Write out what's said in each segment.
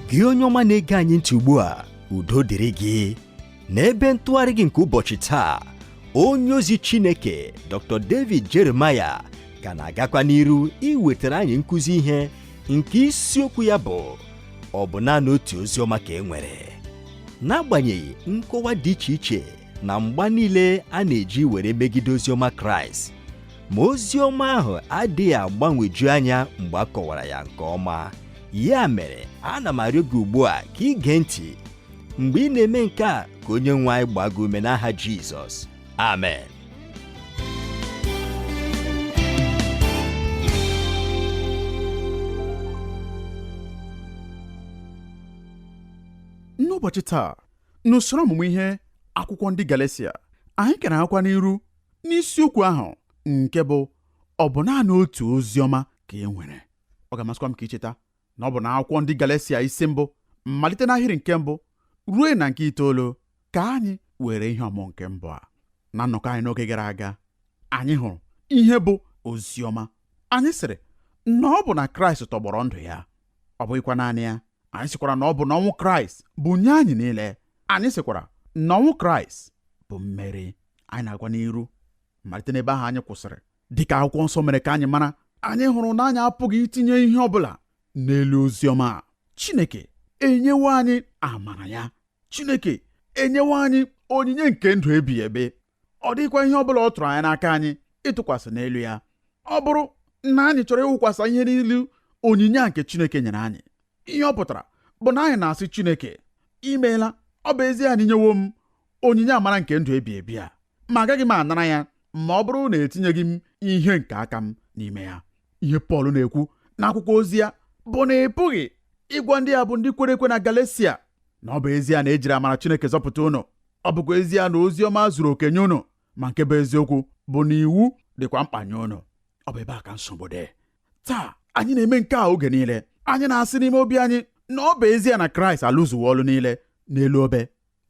Gị onye ọma na-ege anyị ntị ugbu a, udo dịrị gị. N'ebe ntụgharị gị nke ụbọchị taa, onye ozi Chineke Dr. David Jeremiah ka na-agakwa n'iru iwetara anyị nkụzi ihe nke isiokwu ya bụ ọ bụ naanị otu ozi ọma ka e nwere. N'agbanyeghị nkọwa dị iche iche na mgba niile a na-eji were megide ozi ọma Kraịst, ma ozi ọma ahụ adịghị agbanweju anya mgbe a kọwara ya nke ọma. Ya mere, ana m arịọ gị ugbu a ka ị gee ntị mgbe ị na-eme nke a ka onye nwe anyị gbaa gị ume n'aha Jizọs. Amen. N'ụbọchị taa, n'usoro ọmụmụ ihe akwụkwọ ndị Galesia, anyị ka na-agakwa n'iru n'isiokwu ahụ nke bụ ọ bụ naanị otu ozi ọma ka e nwere. Ọ ga-amasịkwa m ka ị cheta na ọ bụ na akwụkwọ ndị Galesia isi mbụ malite n'ahịrị nke mbụ ruo na nke itoolu ka anyị were ihe ọmụmụ nke mbụ a. Na nnọkọ anyị n'oge gara aga, anyị hụrụ ihe bụ ozi ọma. Anyị sịrị na ọ bụ na Kraịst tọgbọrọ ndụ ya. Ọ bụghịkwa naanị ya, anyị sịkwara na ọ bụ na ọnwụ Kraịst bụ nye anyị niile. Anyị sịkwara na ọnwụ Kraịst bụ mmeri. Anyị na-agwa n'iru malite n'ebe ahụ anyị kwụsịrị. Dịka akwụkwọ nsọ mere ka anyị mara, anyị hụrụ na anyị apụghị itinye ihe ọ bụla n'elu ozi ọma a. Chineke enyewo anyị amara ya. Chineke enyewo anyị onyinye nke ndụ ebighị ebi. Ọ dịghịkwa ihe ọ bụla ọ tụrụ anya n'aka anyị ịtụkwasị n'elu ya. Ọ bụrụ na anyị chọrọ ịwụkwasị ihe n'elu onyinye a nke Chineke nyere anyị, ihe ọ pụtara bụ na anyị na-asị Chineke, imeela, ọ bụ ezie na i nyewo m onyinye amara nke ndụ ebi ebi a, ma agaghị m anara ya ma ọ bụrụ na etinyeghị m ihe nke aka m n'ime ya. Ihe Pọl na-ekwu n'akwụkwọ ozi ya bụ na ị pụghị ịgwa ndị a bụ ndị kwere ekwe na Galesia na ọ bụ ezie na ejiri amara Chineke zọpụta unu, ọ bụkwa ezie na ozi ọma zuru oke nye unu, ma nke bụ eziokwu bụ na iwu dịkwa mkpa nye unu. Ọ bụ ebe a ka nsogbu dị. Taa anyị na-eme nke a oge niile. Anyị na-asị n'ime obi anyị na ọ bụ ezie na Kraịst alụzuwo ọlụ niile n'elu obe,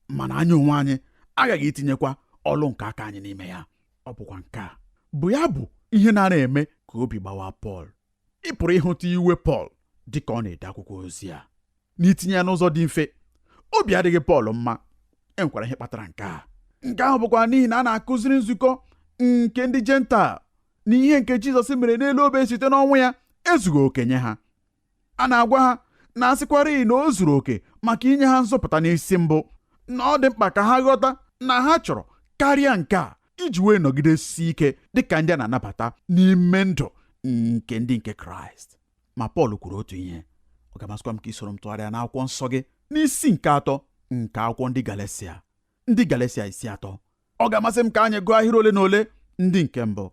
mana anyị onwe anyị aghaghị itinyekwa ọlụ nke aka anyị n'ime ya. Ọ bụkwa nke a bụ ya bụ ihe na-ara eme ka obi gbawa Pọl. Ị pụrụ ịhụta iwe Pọl dị ka ọ na-ede akwụkwọ ozi a. N'itinye ya n'ụzọ dị mfe, obi adịghị Pọl mma. E nwekwara ihe kpatara nke a. Nke ahụ bụkwa n'ihi na a na-akụziri nzukọ nke ndị Jentaịl na ihe nke Jizọs mere n'elu obe site n'ọnwụ ya ezughị oke nye ha. A na-agwa ha na asịkwarị na o zuru oke maka inye ha nzọpụta n'isi mbụ, na ọ dị mkpa ka ha ghọta na ha chọrọ karịa nke a iji wee nọgidesie ike dị ka ndị a na-anabata n'ime ndụ nke ndị nke Kraịst. Ma Pọl kwuru otu ihe. Ọ ga-amasịkwa m ka ị soro m tụgharịa n'akwụkwọ nsọ gị n'isi nke atọ nke akwụkwọ ndị Galesia. Ndị Galesia isi atọ. Ọ ga-amasị m ka anyị gụọ ahịrị ole na ole ndị nke mbụ.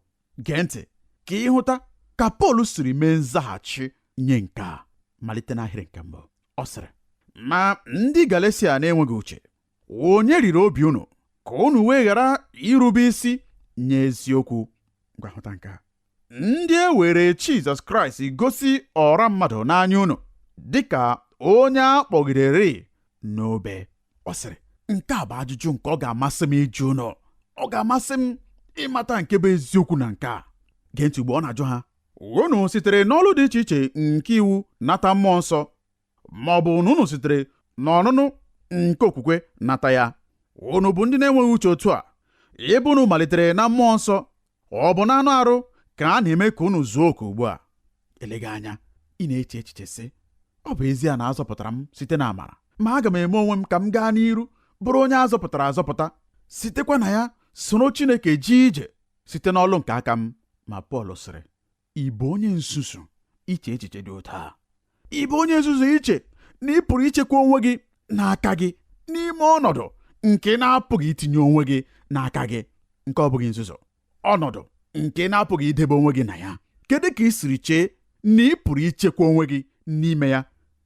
Gee ntị ka ị hụta ka Pọl siri mee nzaghachi nye nke a malite n'ahịrị nke mbụ. Ọ sịrị, ma ndị Galesia na-enweghị uche, onye riri obi unu ka unu wee ghara irube isi nye eziokwu? Ngwa hụta nke a. Ndị e were Jizọs Kraịst gosi ọra mmadụ n'anya unu dịka onye a kpọgidere n'obe. Ọ sịrị, nke a bụ ajụjụ nke ọ ga-amasị m ịjụ unu. Ọ ga-amasị m ịmata nke bụ eziokwu na nke a. Gee ntị ugbu ọ na-ajụ ha, unu sitere n'ọlụ dị iche iche nke iwu nata mmụọ nsọ, ma ọ bụ na unu sitere n'ọnụnụ nke okwukwe nata ya? Unu bụ ndị na-enweghị uche otu a, ebe unu malitere na mmụọ nsọ, ọ bụ na anụ arụ ka a na-eme ka unu zuo oke ugbu a? Eleghị anya ị na-eche echiche sị, ọ bụ ezie na a zọpụtara m site na amara, ma aga m eme onwe m ka m gaa n'iru bụrụ onye a zọpụtara azọpụta, sitekwa na ya soro Chineke jee ije site n'ọlụ nke aka m. Ma Pọl sịrị, ị bụ onye nzuzu iche echiche dị otu a. Ị bụ onye nzuzu iche na ị pụrụ ichekwa onwe gị n'aka gị n'ime ọnọdụ nke na-apụghị itinye onwe gị n'aka gị. Nke ọ bụghị nzuzu, ọnọdụ nke na-apụghị idebe onwe gị na ya. Kedu ka ị siri chee na ị pụrụ ichekwa onwe gị n'ime ya?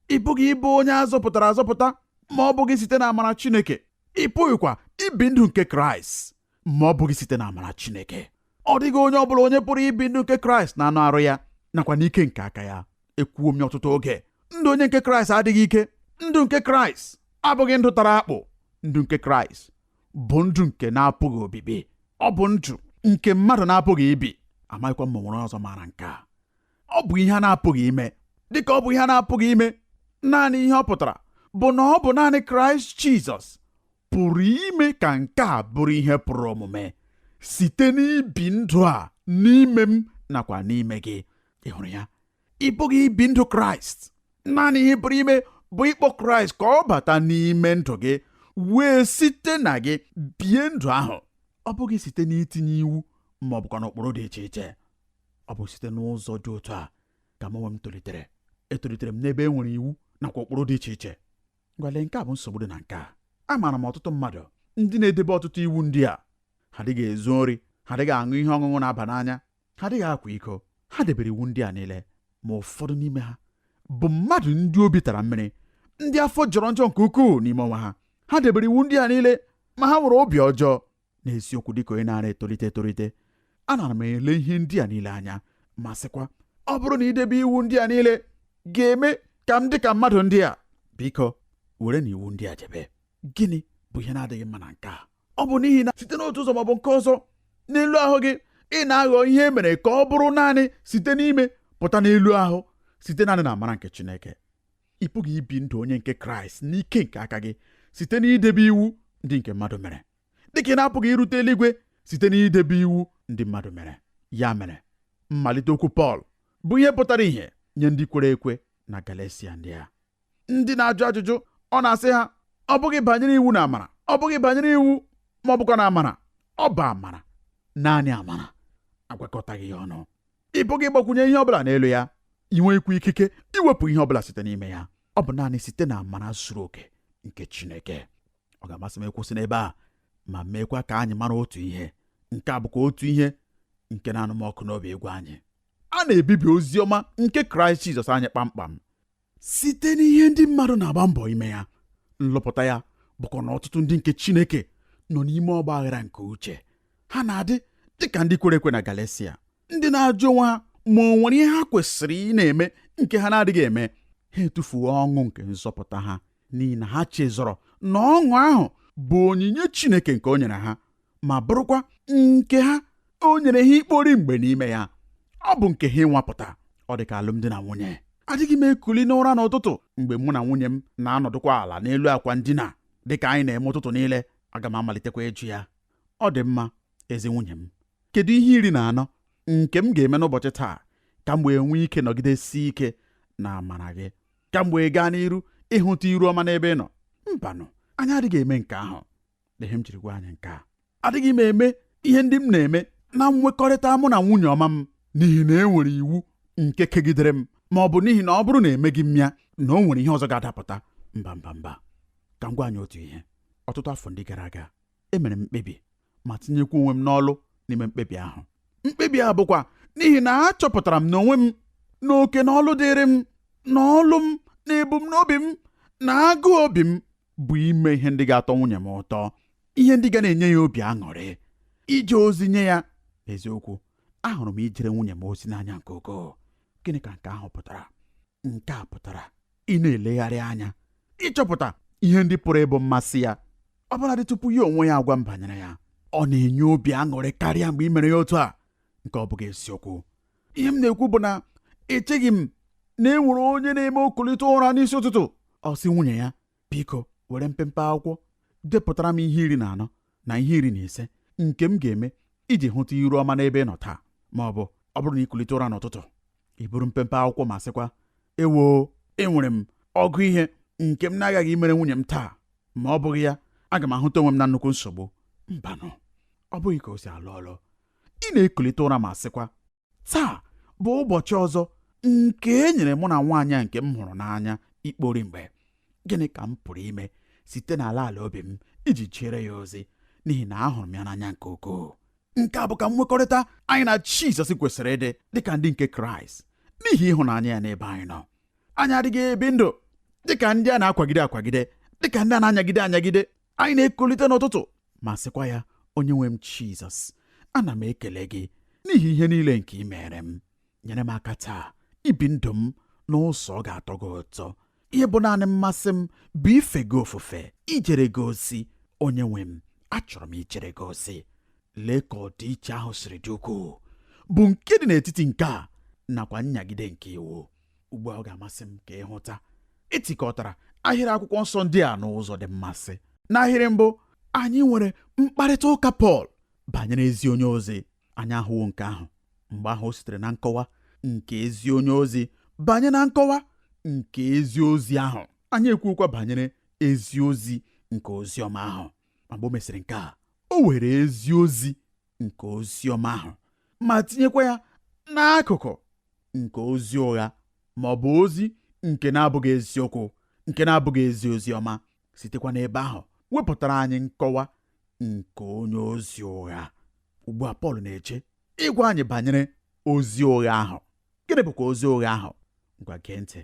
Ị pụghị ịbụ onye a zọpụtara azọpụta ma ọ bụghị site n'amara Chineke. Ị pụghịkwa ibi ndụ nke Kraịst ma ọ bụghị site n'amara Chineke. Ọ dịghị onye ọbụla onye pụrụ ibi ndụ nke Kraịst na anụ arụ ya nakwa n'ike nke aka ya. Ekwuo m ya ọtụtụ oge, ndụ onye nke Kraịst adịghị ike. Ndụ nke Kraịst abụghị ndụ tara akpụ. Ndụ nke Kraịst bụ ndụ nke na-apụghị obibi. Ọ bụ ndụ nke mmadụ na-apụghị ibi. Amaghịkwa m ma nwere ọzọ maara nke a. Ọ bụ ihe a na-apụghị ime. Dịka ọ bụ ihe a na-apụghị ime Naanị ihe ọ pụtara bụ na ọ bụ naanị Kraịst Jizọs pụrụ ime ka nke a bụrụ ihe pụrụ omume site n'ibi ndụ a n'ime m nakwa n'ime gị. Ị hụrụ ya? Ị pụghị ibi ndụ Kraịst. Naanị ihe ị pụrụ ime bụ ịkpọ Kraịst ka ọ bata n'ime ndụ gị wee site na gị bie ndụ ahụ. Ọ bụghị site n'itinye iwu ma ọ bụkwa n'ụkpụrụ dị iche iche. Ọ bụ site n'ụzọ dị otu a ka mụ onwe m tolitere. Etolitere m n'ebe e nwere iwu nakwa ụkpụrụ dị iche iche. Ngwa lee, nke a bụ nsogbu dị na nke a. Amaara m ọtụtụ mmadụ ndị na-edebe ọtụtụ iwu ndị a. Ha adịghị ezu ori, ha adịghị aṅụ ihe ọṅụṅụ na-aba n'anya, ha adịghị akwa iko. Ha debere iwu ndị a niile, ma ụfọdụ n'ime ha bụ mmadụ ndị obi tara mmiri, ndị afọ jọrọ njọ nke ukwuu n'ime onwe ha. Ha debere iwu ndị a niile, ma ha nwere obi ọjọọ. N'eziokwu, dịka onye na-ara etolite etolite, anara m ele ihe ndị a niile anya ma sịkwa, ọ bụrụ na idebe iwu ndị a niile ga-eme ka m dị ka mmadụ ndị a, biko were na iwu ndị a jebe. Gịnị bụ ihe na-adịghị mma na nke a? Ọ bụ n'ihi na site n'otu ụzọ maọbụ nke ọzọ n'elu ahụ gị, ị na-aghọ ihe e mere ka ọ bụrụ naanị site n'ime pụta n'elu ahụ site naanị na amara nke Chineke. Ị pụghị ibi ndụ onye nke Kraịst n'ike nke aka gị site n'idebe iwu ndị nke mmadụ mere, dịka ị na-apụghị irute eluigwe site n'idebe iwu ndị mmadụ mere. Ya mere, mmalite okwu Pọl bụ ihe pụtara ìhè nye ndị kwere ekwe na Galesia ndị a. Ndị na-ajụ ajụjụ, ọ na-asị ha, ọ bụghị banyere iwu na amara, ọ bụghị banyere iwu ma ọ bụkwa na amara, ọ bụ amara, naanị amara, agwakọtaghị ya ọnụ. Ị pụghị ịgbakwunye ihe ọbụla n'elu ya, ị nweghịkwa ikike iwepụ ihe ọbụla site n'ime ya. Ọ bụ naanị site na amara zuru oke nke Chineke. Ọ ga-amasị m ịkwụsị n'ebe a ma meekwa ka anyị mara otu ihe. Nke a bụkwa otu ihe nke na-anụ m ọkụ n'obi ịgwa anyị. A na-ebibi ozi ọma nke Kraịst Jizọs anyị kpamkpam site n'ihe ndị mmadụ na-agba mbọ ime ya. Nlụpụta ya bụkwa na ọtụtụ ndị nke Chineke nọ n'ime ọgba aghara nke uche. Ha na-adị dịka ndị kwere ekwe na Galesia, ndị na-ajụ onwe ha ma o nwere ihe ha kwesịrị ị na-eme nke ha na-adịghị eme. Ha etufuo ọṅụ nke nzọpụta ha n'ihi na ha chezọrọ na ọṅụ ahụ bụ onyinye Chineke nke o nyere ha, ma bụrụkwa nke ha o nyere ha ikpori mgbe n'ime ya. Ọ bụ nke ha ịnwapụta. Ọ dị ka alụmdi na nwunye. Adịghị m ekuli n'ụra n'ụtụtụ mgbe mụ na nwunye m na-anọdụkwa ala n'elu akwa ndina dịka anyị na-eme ụtụtụ niile. Aga m amalitekwa ịjụ ya, ọ dị mma ezi nwunye m, kedu ihe 14 nke m ga-eme n'ụbọchị taa ka m wee nwee ike nọgidesie ike na amara gị, ka m wee gaa n'iru ịhụta iru ọma n'ebe ị nọ? Mbanụ, anyị adịghị eme nke ahụ. Ihe m jiri gwa anyị nke a, adịghị m eme ihe ndị m na-eme na nwekọrịta mụ na nwunye ọma m n'ihi na e nwere iwu nke kegidere m, ma ọ bụ n'ihi na ọ bụrụ na emeghị m ya na o nwere ihe ọzọ ga-adapụta. Mba mba mba. Ka m gwa anyị otu ihe. Ọtụtụ afọ ndị gara aga, emere m mkpebi ma tinyekwa onwe m n'ọlụ n'ime mkpebi ahụ. Mkpebi a bụkwa n'ihi na achọpụtara m n'onwe m na oke na ọlụ dịrị m, na ọlụ m na ebumnobi m na agụụ obi m bụ ime ihe ndị ga-atọ nwunye m ụtọ, ihe ndị ga na-enye ya obi aṅụrị, ije ozi nye ya. N'eziokwu, ahụrụ m ijere nwunye m ozi n'anya nke ukwuu. Gịnị ka nke ahụ pụtara? Nke a pụtara ị na-elegharị anya ịchọpụta ihe ndị pụrụ ịbụ mmasị ya, ọbụladị tupu ya onwe ya agwa m banyere ya. Ọ na-enye obi aṅụrị karịa mgbe ị mere ya otu a. Nke ọ bụghị eziokwu. Ihe m na-ekwu bụ na echeghị m na e nwere onye na-eme okulite ụra n'isi ụtụtụ, ọ sị nwunye ya, biko were mpempe akwụkwọ depụtara m ihe 14 na ihe 15 nke m ga-eme iji hụta iru ọma n'ebe ị nọ taa. Ma ọ bụ ọ bụrụ na ikulite ụra n'ụtụtụ, i buru mpempe akwụkwọ ma sịkwa, ewoo, enwere m ọgụ ihe nke m na-agaghị imere nwunye m taa, ma ọ bụghị ya aga m ahụta onwe m na nnukwu nsogbu. Mbanụ, ọ bụghị ka o si alụ ọlụ. Ị na-ekulite ụra ma sịkwa, taa bụ ụbọchị ọzọ nke e nyere mụ na nwaanyị a nke m hụrụ n'anya ikpori mgbe. Gịnị ka m pụrụ ime site n'ala ala obi m iji chere ya ozi, n'ihi na ahụrụ m ya n'anya nke ukwuu. Nke a bụ ka nwekọrịta anyị na Jizọs kwesịrị ịdị dịka ndị nke Kraịst, n'ihi ịhụnanya ya n'ebe anyị nọ. Anyị adịghị ebi ndụ dịka ndị a na-akwagide akwagide, dịka ndị a na-anyagide anyagide. Anyị na-ekulite n'ụtụtụ ma sịkwa ya, onye nwe m Jizọs, ana m ekele gị n'ihi ihe niile nke ị mere m. Nyere m aka taa ibi ndụ m n'ụzọ ọ ga-atọ gị ụtọ. Ihe bụ naanị mmasị m bụ ife gị ofufe, ijere gị ozi. Onye nwe m, achọrọ m ijere gị ozi. Lee ka ọdịiche ahụ siri dị ukwuu bụ nke dị n'etiti nke a nakwa nnyagide nke iwu. Ugbu a ọ ga-amasị m ka ị hụta Etikọtara ahịrị akwụkwọ nsọ ndị a n'ụzọ dị mmasị. N'ahịrị mbụ, anyị nwere mkparịta ụka Pọl banyere ezi onye ozi. Anyị ahụwo nke ahụ mgbe ahụ o sitere na nkọwa nke ezi onye ozi banye na nkọwa nke ezi ozi ahụ. Anyị ekwuokwa banyere ezi ozi nke ozi ọma ahụ. Ma mgbe o mesịrị nke a, o were ezi ozi nke ozi ọma ahụ ma tinyekwa ya n'akụkụ nke ozi ụgha ma ọ bụ ozi nke na-abụghị eziokwu, nke na-abụghị ezi ozi ọma, sitekwa n'ebe ahụ wepụtara anyị nkọwa nke onye ozi ụgha. Ugbu a Pọl na-eche ịgwa anyị banyere ozi ụgha ahụ. Gịnị bụkwa ozi ụgha ahụ? Ngwa gee ntị,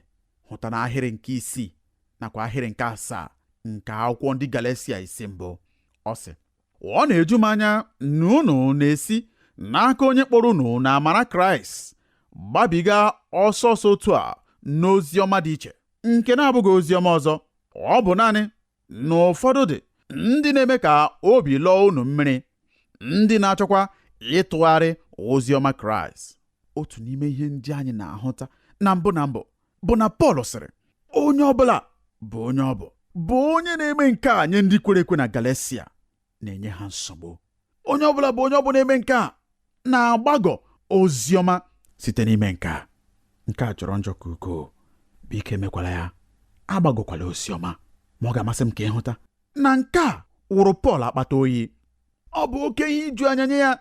hụta na ahịrị nke 6 nakwa ahịrị nke 7 nke akwụkwọ ndị Galesia isi mbụ. Ọ sị, ọ na-eju m anya na unu na-esi n'aka onye kpọrọ unu na amara Kraịst gbabiga ọsọ ọsọ otu a n'ozi ọma dị iche, nke na-abụghị ozi ọma ọzọ. Ọ bụ naanị na ụfọdụ dị ndị na-eme ka obi lọọ unu mmiri, ndị na-achọkwa ịtụgharị ozi ọma Kraịst. Otu n'ime ihe ndị anyị na-ahụta na mbụ na mbụ bụ na Pọl sịrị, onye ọbụla bụ onye ọ bụ onye na-eme nke a nye ndị kwere ekwe na Galesia na-enye ha nsogbu. Onye ọbụla bụ onye ọ bụ na-eme nke a na-agbagọ ozi ọma site n'ime nke a. Nke a jọrọ njọ ka ukwuu. Biko emekwala ya, agbagọkwala ozi ọma. Ma ọ ga-amasị m ka ịhụta na nke a wụrụ Pọl akpata oyi. Ọ bụ oke ihe iju anya nye ya.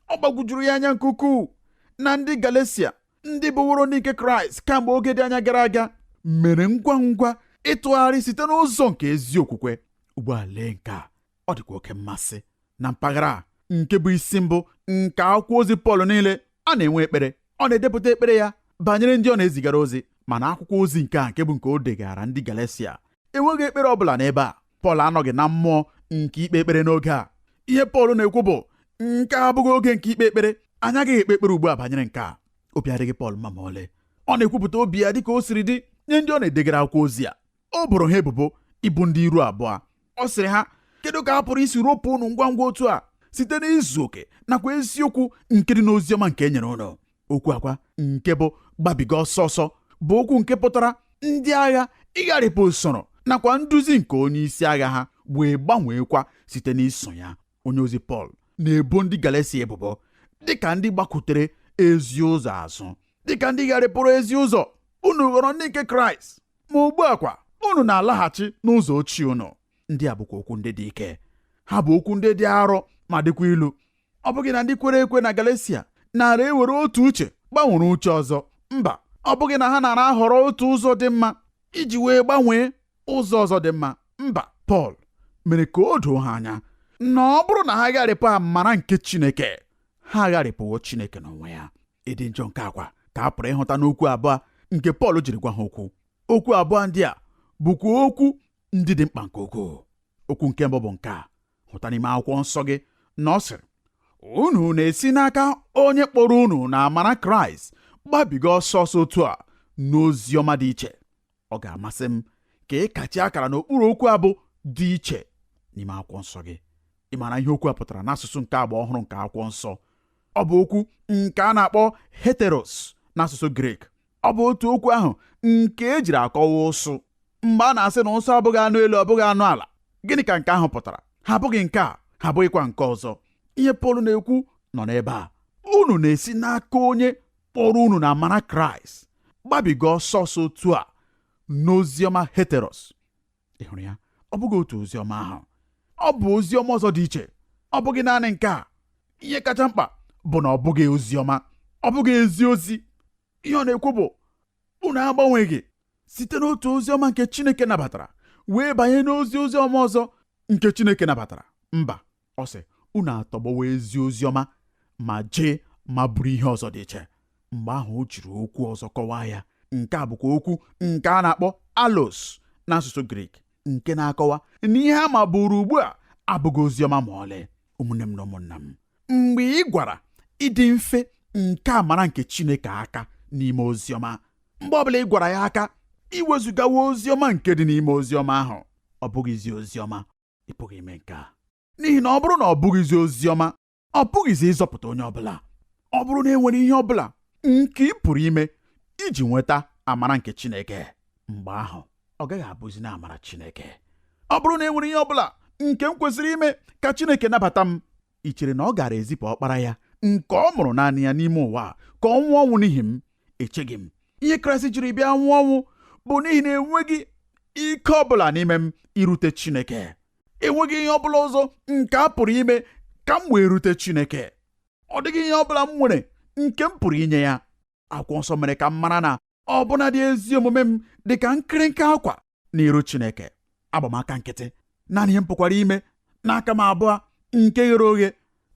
Ọ gbagwojuru ya anya nke ukwuu na ndị Galesia, ndị bụworo ndị nke Kraịst kamgbe oge dị anya gara aga, mere ngwa ngwa ịtụgharị site n'ụzọ nke ezi okwukwe. Ugbu a lee nke a, ọ dịkwa oke mmasị na mpaghara a nke bụ isi mbụ nke akwụkwọ ozi Pọl niile a na-enwe ekpere. Ọ na-edepụta ekpere ya banyere ndị ọ na-ezigara ozi, mana akwụkwọ ozi nke a nke bụ nke o degara ndị Galesia enweghị ekpere ọbụla n'ebe a. Pọl anọghị na mmụọ nke ikpe ekpere n'oge a. Ihe Pọl na-ekwu bụ nke a abụghị oge nke ikpe ekpere. Anyị agaghị ekpe ekpere ugbu a banyere nke a. Obi adịghị Pọl mma ma ọlị. Ọ na-ekwupụta obi ya dịka o siri dị nye ndị ọ na-edegara akwụkwọ ozi a. O boro ha ebubo ịbụ ndị iru abụọ. Ọ sịrị ha, kedu ka a pụrụ isi ropụ unu ngwa ngwa otu a site n'izu oke nakwa eziokwu nke dị n'ozi ọma nke e nyere unu? Okwu akwa nke bụ gbabiga ọsọ ọsọ bụ okwu nke pụtara ndị agha ịgharịpụ usoro nakwa nduzi nke onye isi agha ha wee gbanweekwa site n'iso ya. Onye ozi Pọl na-ebo ndị Galesia ebubo dịka ndị gbakwutere ezi ụzọ azụ, dịka ndị gharịpụrụ ezi ụzọ. Unu ghọrọ ndị nke Kraịst, ma ugbu a kwa unu na-alaghachi n'ụzọ ochie unu. Ndị a bụkwa okwu ndị dị ike. Ha bụ okwu ndị dị arọ ma dịkwa ilu. Ọ bụghị na ndị kwere ekwe na Galesia nara ewere otu uche gbanwere uche ọzọ. Mba, ọ bụghị na ha nara ahọrọ otu ụzọ dị mma iji wee gbanwee ụzọ ọzọ dị mma. Mba, Pọl mere ka o doo ha anya na ọ bụrụ na ha gharịpụ amara nke Chineke, ha agharịpụwo Chineke n'onwe ya. Ịdị njọ nke akwa ka a pụrụ ịhụta n'okwu abụọ nke Pọl jiri gwa ha okwu. Okwu abụọ ndị a bụkwa okwu ndị dị mkpa nke ukwuu. Okwu nke mbụ bụ nke a, hụta n'ime akwụkwọ nsọ gị na ọ sịrị, unu na-esi n'aka onye kpọrọ unu na amara Kraịst gbabiga ọsọ ọsọ otu a n'ozi ọma dị iche. Ọ ga-amasị m ka ị kachi akara n'okpuru okwu a bụ dị iche n'ime akwụkwọ nsọ gị. Ị maara ihe okwu a pụtara n'asụsụ nke agba ọhụrụ nke akwụkwọ nsọ? Ọ bụ okwu nke a na-akpọ heteros n'asụsụ Grik. Ọ bụ otu okwu ahụ nke e jiri akọwa ụsụ. Mgbe a na-asị na ụsụ abụghị anụ elu, ọ bụghị anụ ala, gịnị ka nke ahụ pụtara? Ha abụghị nke a, ha abụghịkwa nke ọzọ. Ihe Pọl na-ekwu nọ n'ebe a. Unu na-esi n'aka onye kpọrọ unu na amara Kraịst gbabiga ọsọ ọsọ otu a n'oziọma heteros. Ị hụrụ ya? Ọ bụghị otu oziọma ahụ, ọ bụ oziọma ọzọ dị iche. Ọ bụghị naanị nke a. Ihe kacha mkpa bụ na ọ bụghị oziọma, ọ bụghị ezi ozi. Ihe ọ na-ekwu bụ unu agbanweghị site n'otu oziọma nke Chineke nabatara wee banye n'ozi oziọma ọzọ nke Chineke nabatara. Mba, ọ sị unu atọgbọwa ezi oziọma ma jee ma bụrụ ihe ọzọ dị iche. Mgbe ahụ o jiri okwu ọzọ kọwaa ya. Nke a bụkwa okwu nke a na-akpọ alos n'asụsụ Grik, nke na-akọwa na ihe a ma bụrụ ugbu a abụghị oziọma ma ọlị. Ụmụnne m na ụmụnna m, mgbe ị gwara ịdị mfe nke amara nke Chineke aka n'ime oziọma, mgbe ọbụla ị gwara ya aka, iwezugawa oziọma nke dị n'ime oziọma ahụ, ọ bụghịzi oziọma. Ị pụghị ime nke a, n'ihi na ọ bụrụ na ọ bụghịzi oziọma, ọ pụghịzi ịzọpụta onye ọbụla. Ọ bụrụ na e nwere ihe ọbụla nke ị pụrụ ime iji nweta amara nke Chineke, mgbe ahụ Ọ gaghị abụzi na amara Chineke. Ọ bụrụ na e nwere ihe ọ bụla nke m kwesịrị ime ka Chineke nabata m, ị chere na ọ gaara ezipụ ọkpara ya nke ọ mụrụ naanị ya n'ime ụwa ka ọ nwụọ ọnwụ n'ihi m? Echeghị m. Ihe Kraịst jiri bịa nwụọ ọnwụ bụ n'ihi na enweghị ike ọ bụla n'ime m irute Chineke. Enweghị ihe ọ bụla ọzọ nke a pụrụ ime ka m wee rute Chineke. Ọ dịghị ihe ọ bụla m nwere nke m pụrụ inye ya. Akwụkwọ nsọ mere ka m mara na ọbụnadị ezi omume m dị ka nkịrịnka akwa n'iru Chineke. Agba m aka nkịtị. Naanị ihe m pụkwara ime n'aka m abụọ nke ghere oghe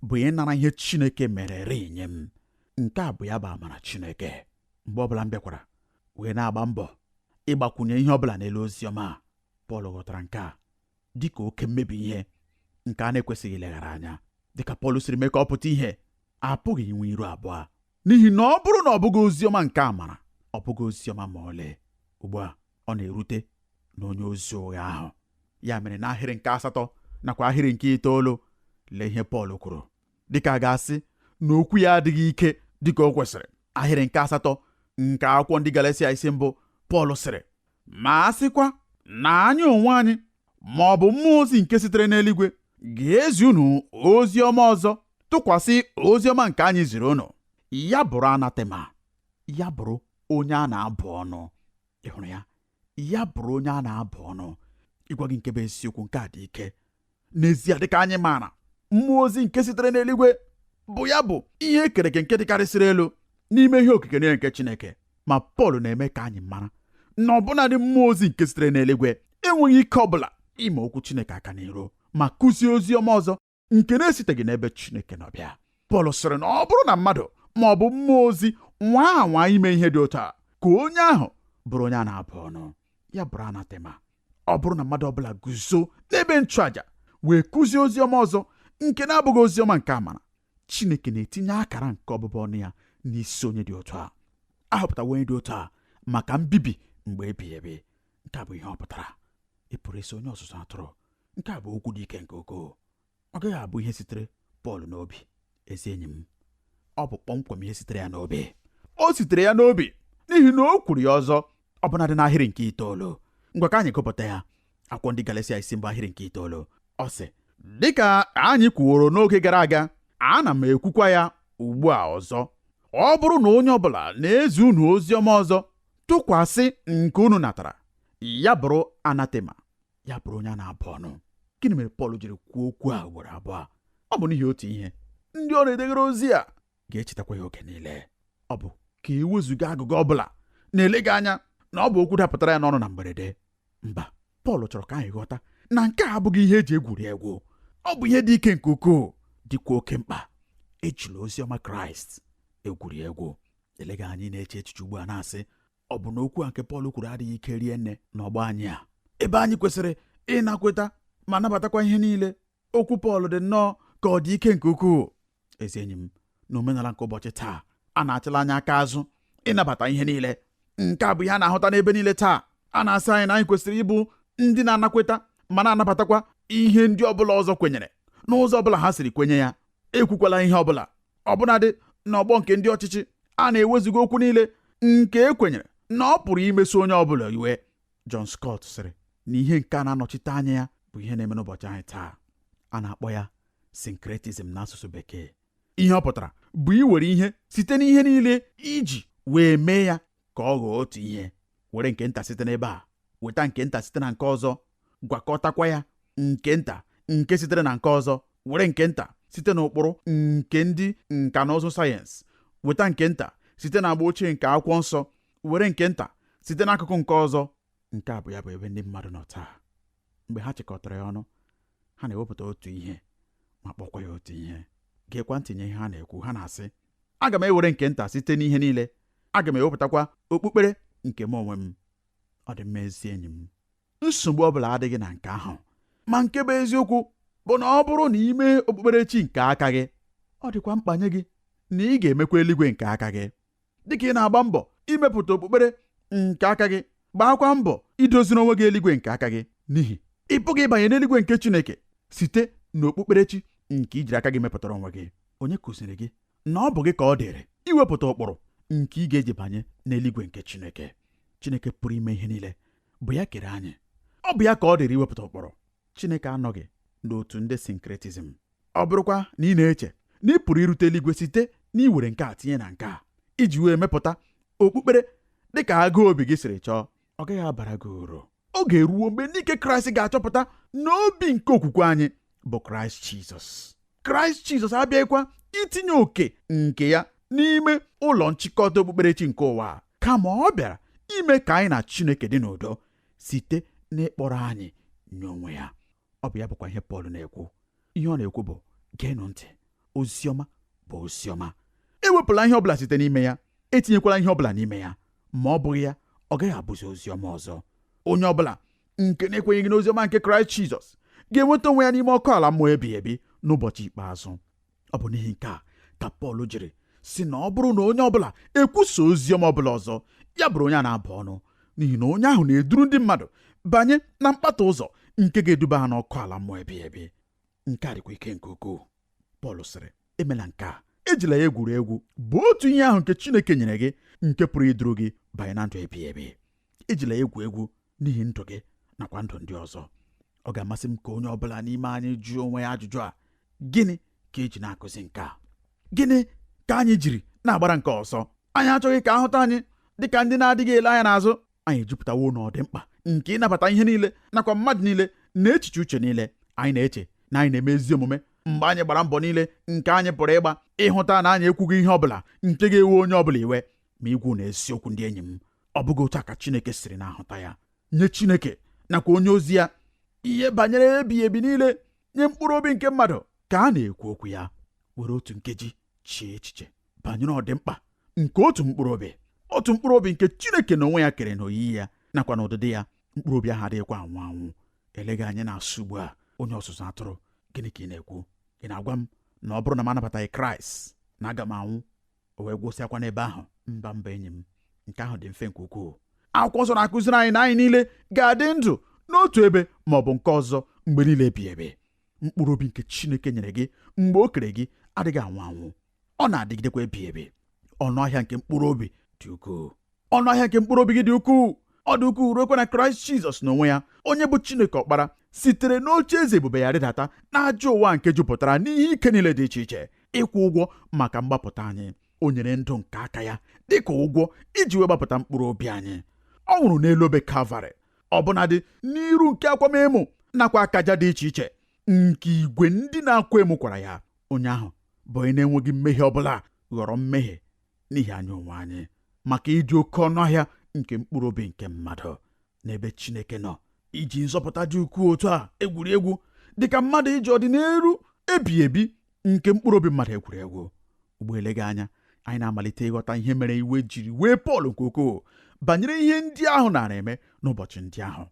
bụ ịnara ihe Chineke merere nye m. Nke a bụ ya bụ amara Chineke. Mgbe ọbụla m bịakwara wee na-agba mbọ ịgbakwunye ihe ọbụla n'elu ozi ọma a, Pọl ghọtara nke a dịka oke mmebi ihe nke a na-ekwesịghị ileghara anya. Dịka Pọl siri mee ka ọ pụta ihe, apụghị inwe iru abụọ, n'ihi na ọ bụrụ na ọ bụghị ozi ọma nke amara, ọ bụghị ozi ọma ma ọlị. Ugbu a ọ na-erute na onye ozi ụgha ahụ. Ya mere n'ahịrị nke 8 nakwa ahịrị nke 9, lee ihe Pọl kwuru, dịka a ga-asị na okwu ya adịghị ike dịka o kwesịrị. Ahịrị nke 8 nke akwụkwọ ndị Galatia isi 1, Pọl sịrị, ma a sịkwa na anyị onwe anyị ma ọ bụ mmụọ ozi nke sitere n'eluigwe ga-ezi unu ozi ọma ọzọ tụkwasị ozi ọma nke anyị ziri unu, ya bụrụ anatema, ya bụrụ onye a na-abụ ọnụ. Ị hụrụ ya? Ya bụrụ onye a na-abụ ọnụ. Ịgwa gị nke bụ eziokwu, nke a dị ike n'ezie. Dịka anyị maara, mmụọ ozi nke sitere n'eluigwe bụ ya bụ ihe ekere eke nke dịkarịsịrị elu n'ime ihe okike niile nke Chineke. Ma Pọl na-eme ka anyị mara na ọbụnadị mmụọ ozi nke sitere n'eluigwe enweghị ike ọbụla ime okwu Chineke aka n'iru ma kụzie ozi ọma ọzọ nke na-esiteghị n'ebe Chineke nọ bịa. Pọl sịrị na ọ bụrụ na mmadụ ma ọ bụ mmụọ ozi nwaa anwa ime ihe dị otu a, ka onye ahụ bụrụ onye a na-abụ ọnụ, ya bụrụ anatema. Ọ bụrụ na mmadụ ọbụla guzo n'ebe nchụaja wee kụzie ozi ọma ọzọ nke na-abụghị ozi ọma nke amara, Chineke na-etinye akara nke ọbụbụ ọnụ ya n'isi onye dị otu a. A họpụtawo onye dị otu a maka mbibi mgbe ebighị ebi. Nke a bụ ihe ọ pụtara. Ị pụrụ ịsị onye ọzụzụ atụrụ, nke a bụ okwu dị ike nke ukwuu. Ọ gaghị abụ ihe sitere Pọl n'obi. Ezi enyi m, ọ bụ kpọmkwem ihe sitere ya n'obi. O sitere ya n'obi n'ihi na o kwuru ya ọzọ ọbụnadị n'ahịrị nke 9. Ngwa ka anyị gụpụta ya. Akwụkwọ ndị Galatia isi 1 ahịrị nke 9. Ọ sị, dịka anyị kwuworo n'oge gara aga, ana m ekwukwa ya ugbu a ọzọ, ọ bụrụ na onye ọbụla na-ezi unu ozi ọma ọzọ tụkwasị nke unu natara, ya bụrụ anatema, ya bụrụ onye a na-abụ ọnụ. Gịnị mere Pọl jiri kwuo okwu a ugboro abụọ? Ọ bụ n'ihi otu ihe. Ndị ọ na-edegara ozi a ga-echetakwa ya oge niile. Ọ bụ ka e wezụga agụgọ ọbụla na-ele gị anya na ọ bụ okwu dapụtara ya n'ọnụ na mberede. Mba, Pọl chọrọ ka anyị ghọta na nke a abụghị ihe eji egwuri egwu. Ọ bụ ihe dị ike nke ukwuu, dịkwa oke mkpa. Ejila ozi ọma Kraịst egwuri egwu. Eleghị anyị na-eche echiche ugbu a na-asị, ọ bụ na okwu a nke Pọl kwuru adịghị ike rie nne n'ọgbọ anyị a, ebe anyị kwesịrị ịnakweta ma nabatakwa ihe niile. Okwu Pọl dị nnọọ ka ọ dị ike nke ukwuu. Ezi enyi m, na omenala nke ụbọchị taa a na-achịla anya aka azụ ịnabata ihe niile. Nke a bụ ihe a na-ahụta n'ebe niile taa. A na-asị anyị na anyị kwesịrị ịbụ ndị na-anakweta ma na-anabatakwa ihe ndị ọbụla ọzọ kwenyere n'ụzọ ọbụla ha siri kwenye ya. Ekwukwala ihe ọbụla, ọbụnadị n'ọgbọ nke ndị ọchịchị a na-ewezuga okwu niile nke e kwenyere na ọ pụrụ imeso onye ọbụla iwe. John Scott sịrị na ihe nke a na-anọchite anya ya bụ ihe na-eme n'ụbọchị anyị taa. A na-akpọ ya syncretism n'asụsụ bekee. Ihe ọ pụtara bụ iwere ihe site n'ihe niile iji wee mee ya ka ọ ghọọ otu ihe. Were nke nta site n'ebe a, weta nke nta site na nke ọzọ, gwakọtakwa ya nke nta nke sitere na nke ọzọ, were nke nta site n'ụkpụrụ nke ndị nka na ụzụ sayensị, weta nke nta site na agba ochie nke akwụkwọ nsọ, were nke nta site n'akụkụ nke ọzọ. Nke a bụ ya bụ ebe ndị mmadụ nọ taa. Mgbe ha chịkọtara ya ọnụ, ha na-ewepụta otu ihe ma kpọkwa ya otu ihe. Geekwa ntị nye ihe ha na-ekwu. Ha na-asị, aga m ewere nke nta site n'ihe niile, aga m ewepụtakwa okpukpere nke m onwe m. Ọ dị mma ezi enyi m, nsogbu ọbụla adịghị na nke ahụ. Ma nke bụ eziokwu bụ na ọ bụrụ na ime okpukperechi nke aka gị, ọ dịkwa mkpa nye gị na ị ga-emekwa eluigwe nke aka gị. Dịka ị na-agba mbọ imepụta okpukpere nke aka gị, gbaakwa mbọ idoziri onwe gị eluigwe nke aka gị, n'ihi ị pụghị ịbanye n'eluigwe nke Chineke site n'okpukperechi nke ijiri aka gị mepụtara onwe gị. Onye kụziri gị na ọ bụ gị ka ọ dịrị iwepụta ụkpụrụ nke ị ga-eji banye n'eluigwe nke Chineke? Chineke pụrụ ime ihe niile Bụ ya kere anyị. Ọ bụ ya ka ọ dịrị iwepụta ụkpụrụ. Chineke anọghị n'otu ndị sinkretizm. Ọ bụrụkwa na ị na-eche na ị pụrụ irute eluigwe site n'iwere nke a tinye na nke a iji wee mepụta okpukpere dị ka agụụ obi gị siri chọọ, ọ gaghị abara gị uru. Oge eruwo mgbe ndị nke Kraịst ga-achọpụta na obi nke okwukwe anyị bụ Kraịst Jizọs. Kraịst Jizọs abịaghịkwa itinye oke nke ya n'ime ụlọ nchịkọta okpukperechi nke ụwa, kama ọ bịara ime ka anyị na Chineke dị n'udo site n'ịkpọrọ anyị nye onwe ya. Ọ bụ ya bụkwa ihe Pọl na-ekwu. Ihe ọ na-ekwu bụ, geenụ ntị, oziọma bụ oziọma. Ewepụla ihe ọbụla site n'ime ya, etinyekwala ihe ọbụla n'ime ya, ma ọ bụghị ya, ọ gaghị abụzi oziọma ọzọ. Onye ọbụla nke na-ekwenyeghị n'oziọma nke Kraịst Jizọs ga-enweta onwe ya n'ime ọkụ ala mmụọ ebighị ebi n'ụbọchị ikpeazụ. Ọ bụ n'ihi nke a ka Pọl jiri si na ọ bụrụ na onye ọbụla ekwusa oziọma ọbụla ọzọ, ya bụrụ onye a na-abụ ọnụ, n'ihi na onye ahụ na-eduru ndị mmadụ banye na mkpata ụzọ nke ga-eduba ha n'ọkụ ala mmụọ ebighị ebi. Nke a dịkwa ike nke ukwuu. Pọl sịrị, emela nke a, ejila ya egwuregwu, bụ otu ihe ahụ nke Chineke nyere gị nke pụrụ iduru gị banye na ndụ ebighị ebi. Ejila ya egwu egwu n'ihi ndụ gị nakwa ndụ ndị ọzọ. Ọ ga-amasị m ka onye ọbụla n'ime anyị jụọ onwe ya ajụjụ a: gịnị ka eji na-akụzi nke a? Gịnị ka anyị jiri na-agbara nke ọzọ? Anyị achọghị ka ahụta anyị dịka ndị na-adịghị ele anya n'azụ. Anyị ejupụtawo n'ọdịmkpa nke ịnabata ihe niile nakwa mmadụ niile na echiche uche niile. Anyị na-eche na anyị na-eme ezi omume mgbe anyị gbara mbọ niile nke anyị pụrụ ịgba ịhụta na anyị ekwughị ihe ọbụla nke ga-ewe onye ọbụla iwe. Ma igwu na eziokwu, ndị enyi m, ọ bụghị otu a ka Chineke siri na-ahụta ya. Nye Chineke nakwa onye ozi ya, ihe banyere ebighị ebi niile nye mkpụrụ obi nke mmadụ ka a na-ekwu okwu ya. Were otu nkeji chee echiche banyere ọdịmkpa nke otu mkpụrụ obi, otu mkpụrụ obi nke Chineke na onwe ya kere n'oyiyi ya nakwa n'ụdịdị ya. Mkpụrụ obi ahụ adịghịkwa anwụ anwụ. Eleghị anyị na-asụ ugbu a, onye ọzụzụ atụrụ, gịnị ka ị na-ekwu? Ị na-agwa m na ọ bụrụ na m anabataghị Kraịst na aga m anwụ, o wee gwụsịakwa n'ebe ahụ? Mba mba, enyi m, nke ahụ dị mfe nke ukwuu. Akwụkwọ nsọ na-akụziri anyị na anyị niile ga-adị ndụ n'otu ebe ma ọ bụ nke ọzọ mgbe niile ebighị ebi. Mkpụrụ obi nke Chineke nyere gị mgbe o kere gị adịghị anwụ anwụ, ọ na-adịgidekwa ebighị ebi. Ọnụ ahịa nke mkpụrụ obi dị ukwuu. Ọnụ ahịa nke mkpụrụ obi gị dị ukwuu. Ọ dị ukwuu ruokwa na Kraịst Jizọs n'onwe ya, onye bụ Chineke Ọkpara, sitere n'oche eze ebube ya rịdata n'ajọ ụwa nke jupụtara n'ihe ike niile dị iche iche ịkwụ ụgwọ maka mgbapụta anyị. O nyere ndụ nke aka ya dịka ụgwọ iji wee gbapụta mkpụrụ obi anyị. Ọ nwụrụ n'elu obe Kalvarị, ọbụnadị n'iru nke akwamemo nakwa akaja dị iche iche nke igwe ndị na-akwa emo kwara ya. Onye ahụ bụ onye na-enweghị mmehie ọbụla ghọrọ mmehie n'ihi anyị onwe anyị, maka ịdị oke ọnụ ahịa nke mkpụrụ obi nke mmadụ n'ebe Chineke nọ. Iji nzọpụta dị ukwuu otu a egwuregwu dịka mmadụ iji ọdịnihu ebighị ebi nke mkpụrụ obi mmadụ egwuregwu. Ugbo eleghị anya anyị na-amalite ịghọta ihe mere iwe jiri wee Pọl nke ukwuu banyere ihe ndị ahụ nara eme n'ụbọchị ndị ahụ.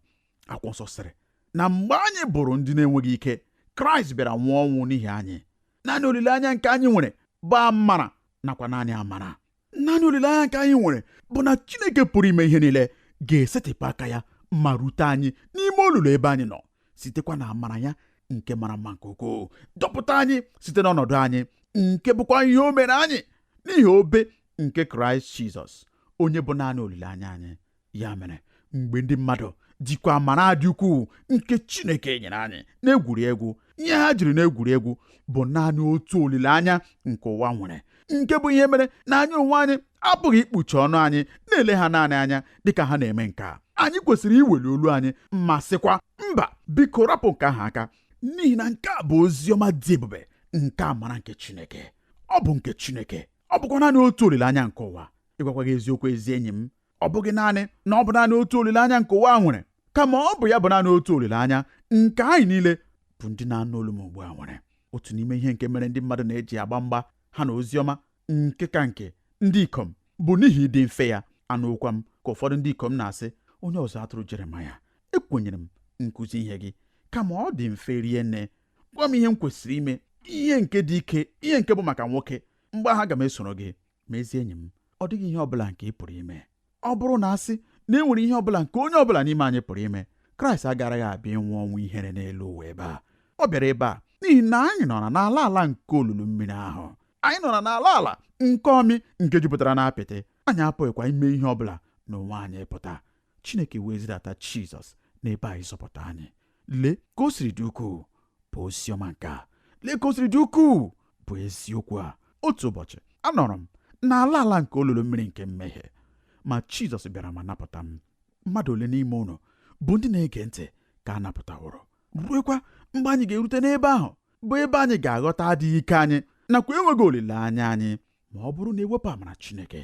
Akwụkwọ nsọ sịrị na mgbe anyị bụrụ ndị na-enweghị ike, Kraịst bịara nwụọ ọnwụ n'ihi anyị. Naanị olileanya nke anyị nwere bụ amara nakwa naanị amara. Naanị olileanya nke anyị nwere bụ na Chineke pụrụ ime ihe niile ga-esetịpụ aka ya ma rute anyị n'ime olulu ebe anyị nọ, sitekwa na amara ya nke mara mma nke ukwuu dọpụta anyị site n'ọnọdụ anyị, nke bụkwa ihe o mere anyị n'ihi obe nke Kraịst Jizọs, onye bụ naanị olileanya anyị. Ya mere mgbe ndị mmadụ jikwa amara dị ukwuu nke Chineke nyere anyị na-egwuri egwu, ihe ha jiri na-egwuri egwu bụ naanị otu olileanya nke ụwa nwere, nke bụ ihe mere na anyị onwe anyị apụghị ikpuchi ọnụ anyị na-ele ha naanị anya dịka ha na-eme nke a. Anyị kwesịrị iweli olu anyị ma sịkwa, mba, biko rapụ nke ahụ aka, n'ihi na nke a bụ ozi ọma dị ebube nke amara nke Chineke. Ọ bụ nke Chineke, ọ bụkwa naanị otu olileanya nke ụwa. Ịgwakwa gị eziokwu, ezi enyi m, ọ bụghị naanị na ọ bụ naanị otu olileanya nke ụwa nwere, kama ọ bụ ya bụ naanị otu olileanya nke anyị niile bụ ndị na-anụ olu m ugbu a nwere. Otu n'ime ihe nke mere ndị mmadụ na-eji agba mgba ha na ozi ọma nke ka nke ndị ikom bụ n'ihi ịdị mfe ya. Anụokwa m ka ụfọdụ ndị ikom na-asị, onye ọzọ atụrụ Jeremaya, ekwenyere m nkụzi ihe gị, kama ọ dị mfe rie nne. Gwa m ihe m kwesịrị ime, ihe nke dị ike, ihe nke bụ maka nwoke, mgbe ahụ aga m esoro gị. Ma ezi enyi m, ọ dịghị ihe ọbụla nke ị pụrụ ime. Ọ bụrụ na asị na e nwere ihe ọbụla nke onye ọbụla n'ime anyị pụrụ ime, Kraịst agaraghị abịa ịnwụ ọnwụ ihere n'elu ụwa ebe a. Ọ bịara ebe a n'ihi na anyị nọ n'ala ala nke olulu mmiri ahụ. Anyị nọ n'ala ala nke ọmị nke jupụtara n'apịtị. Anyị apụghịkwa ime ihe ọbụla n'onwe anyị pụta. Chineke wee zidata Jizọs n'ebe anyị zọpụta anyị. Lee ka o siri dị ukwuu bụ ozi ọma nke a. Lee ka o siri dị ukwuu bụ eziokwu a. Otu ụbọchị anọrọ m n'ala ala nke olulu mmiri nke mmehie, ma Jizọs bịara ma napụta m. Mmadụ ole n'ime unu bụ ndị na-ege ntị ka a napụtaworo? Ruekwa mgbe anyị ga-erute n'ebe ahụ bụ ebe anyị ga-aghọta adịghị ike anyị nakwa enweghị olileanya anyị, ma ọ bụrụ na ewepụ amara Chineke,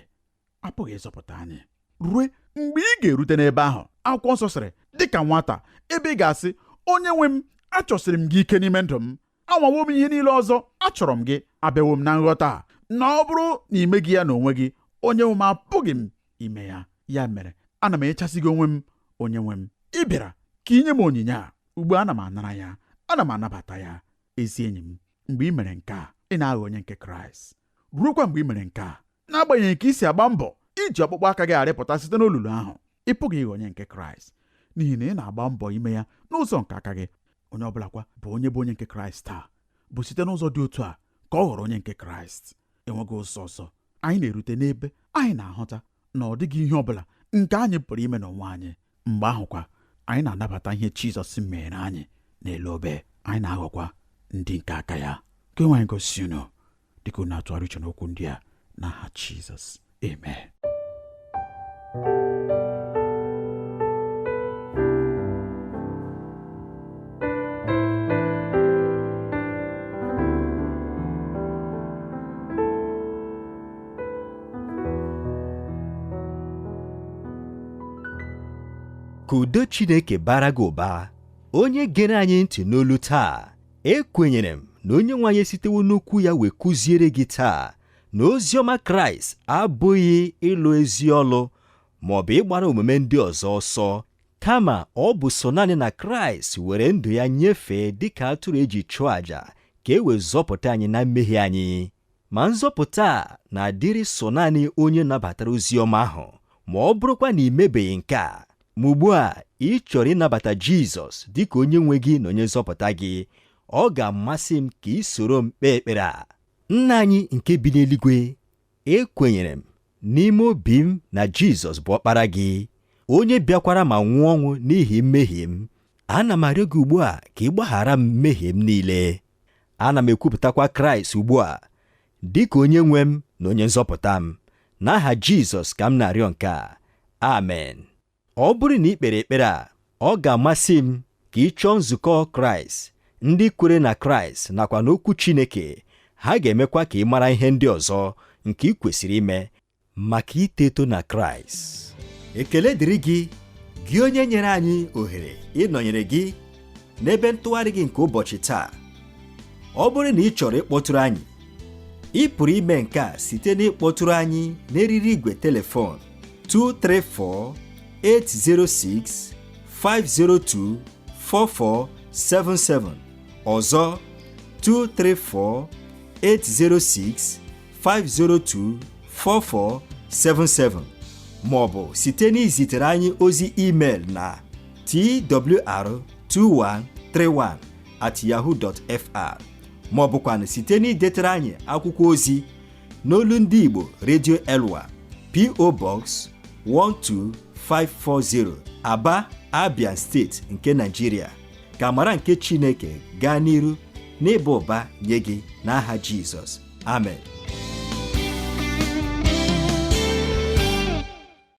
apụghị ịzọpụta anyị. Rue mgbe ị ga-erute n'ebe ahụ, akwụkwọ nsọ sịrị, dịka nwata, ebe ị ga-asị, onye nwe m, achọsịrị m gị ike n'ime ndụ m, anwawo m ihe niile ọzọ, achọrọ m gị, abịawo m na nghọta a na ọ bụrụ na ime gị ya n'onwe gị, onye nwe m, apụghị m ime ya. Ya mere ana m enyechasị gị onwe m, onye nwe m. Ị bịara ka ị nye m onyinye a, ugbu a ana m anara ya, ana m anabata ya. Ezi enyi m, mgbe ị mere nke a, ị na-aghọ onye nke Kraịst. Ruokwa mgbe ị mere nke a, n'agbanyeghị ka ị si agba mbọ iji ọkpụkpọ aka gị arịpụta site n'olulu ahụ, ị pụghị ịghọ onye nke Kraịst, n'ihi na ị na-agba mbọ ime ya n'ụzọ nke aka gị. Onye ọbụla kwa bụ onye bụ onye nke Kraịst taa bụ site n'ụzọ dị otu a ka ọ ghọrọ onye nke Kraịst. Enweghị ụzọ ọzọ. Anyị na-erute n'ebe anyị na-ahụta na ọ dịghị ihe ọbụla nke anyị pụrụ ime n'onwe anyị. Mgbe ahụkwa anyị na-anabata ihe Jizọs mere anyị n'elu obe. Anyị na-aghọkwa ndị nke aka ya. Ka enwe anyị gosi unu dịka unu na-atụgharị uche n'okwu ndị a n'aha Jizọs. Amen. Ka udo Chineke bara gị ụba, onye gere anyị ntị n'olu taa. Ekwenyere m na onye nwe anyị esitewo n'okwu ya wee kụziere gị taa na ozi ọma Kraịst abụghị ịlụ ezi ọlụ ma ọ bụ ịgbara omume ndị ọzọ ọsọ, kama ọ bụ so naanị na Kraịst were ndụ ya nyefee dịka atụrụ eji chụọ àjà ka e wee zọpụta anyị na mmehie anyị. Ma nzọpụta a na-adịrị so naanị onye nabatara ozi ọma ahụ. Ma ọ bụrụkwa na ị mebeghị nke a, ma ugbu a ị chọrọ ịnabata Jizọs dịka onye nwe gị na onye nzọpụta gị, ọ ga-amasị m ka ị soro m kpee ekpere a. Nna anyị nke bi n'eluigwe, ekwenyere m n'ime obi m na Jizọs bụ ọkpara gị, onye bịakwara ma nwụọ ọnwụ n'ihi mmehie m. Ana m arịọ gị ugbu a ka ị gbaghara m mmehie m niile. Ana m ekwupụtakwa Kraịst ugbu a dịka onye nwe m na onye nzọpụta m. N'aha Jizọs ka m na-arịọ nke a. Amen. Ọ bụrụ na ị kpere ekpere a, ọ ga-amasị m ka ị chọọ nzukọ Kraịst, ndị kwere na Kraịst nakwa n'okwu Chineke. Ha ga-emekwa ka ị mara ihe ndị ọzọ nke ị kwesịrị ime maka ito eto na Kraịst. Ekele dịrị gị, gị onye nyere anyị ohere ịnọnyere gị n'ebe ntụgharị gị nke ụbọchị taa. Ọ bụrụ na ị chọrọ ịkpọtụrụ anyị, ị pụrụ ime nke a site n'ịkpọtụrụ anyị n'eriri igwe telefon 234 806 502 4477, ọzọ 234 806 502 4477, ma ọ bụ site n'izitere anyị ozi email na twr2131@yahoo.fr, ma ọ bụkwanụ site n'idetere anyị akwụkwọ ozi n'olu ndị Igbo Radio Elwa, P.O. Box 12540, Aba, Abia Steeti nke Nigeria. Ka amara nke Chineke gaa n'iru n'ịba ụba nye gị n'aha Jizọs. Amen.